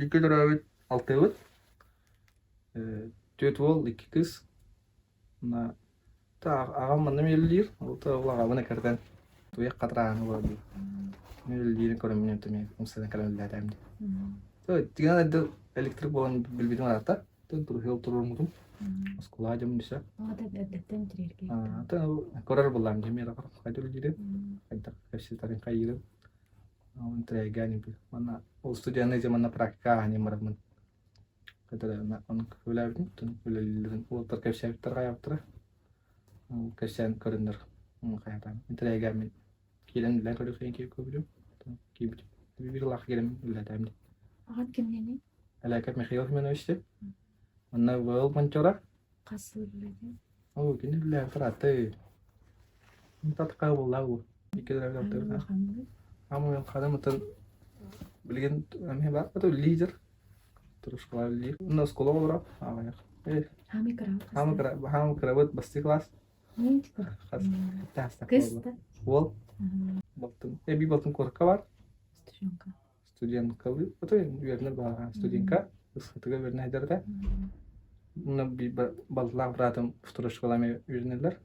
Бииргэ төрөөбүт алтыабыт. Түөрт уол, икки кыыс. Аҕам манна үлэлиир, ол аҕабын экэрдэн туйах хатырааны олорор дии. Үлэлиирин көрөммүн эмиэ умсанан кэлэн үлэлээтэм дии. Тигэн эрдэ электрик буолан билбитим ыраатта. Туруһуол туруоруммутум. Оскуола дьон үсэ. Эрдэттэн тириэргэ. Көрөр буллаам дьэ миэрэ хайда үлэлиирин, хайдах кэпсэтэрин хайыырын. Интригээн манна ол студенный дьэ манна практика ааһан бараммын Үлэлээбитим, үлэлииллэрин уолаттар кэпсээбиттэр хайаабыттара. Кэпсээн көрөннөр хайатаан интэриэһиргээммин киирэн үлэлээн көрүөхпүн киирбитим. Киирбитим. Биир сыллаах киирэн үлэлээтэм дии. Аҕат кимнээний? Элээкэп Михаил Семенович диэн. Онно Выыл мончора. Хас сыл үлэлээтиҥ? Оо, кини үлэлээбитэр аты. Татка буолла бу. Икки алтыыр. Ама ханым ытын билигин эмиэ баар лидер Турушкалар үлэлиир. Уонна оскуола оҕолоро аҕыйах. Хаамый кырабыт Хаамый кыра хаамый кырабыт бастакы класс. Хас таастах Кыыс да? Уол. Балтым. Эбии балтым куоракка бар. Студентка. Студенткалыы. Ото үөрэнэр баҕа студентка. Ысхытыга үөрэнэ сылдьар этэ. Уонна балтылаах быраатым второй школа эмиэ үөрэнэллэр.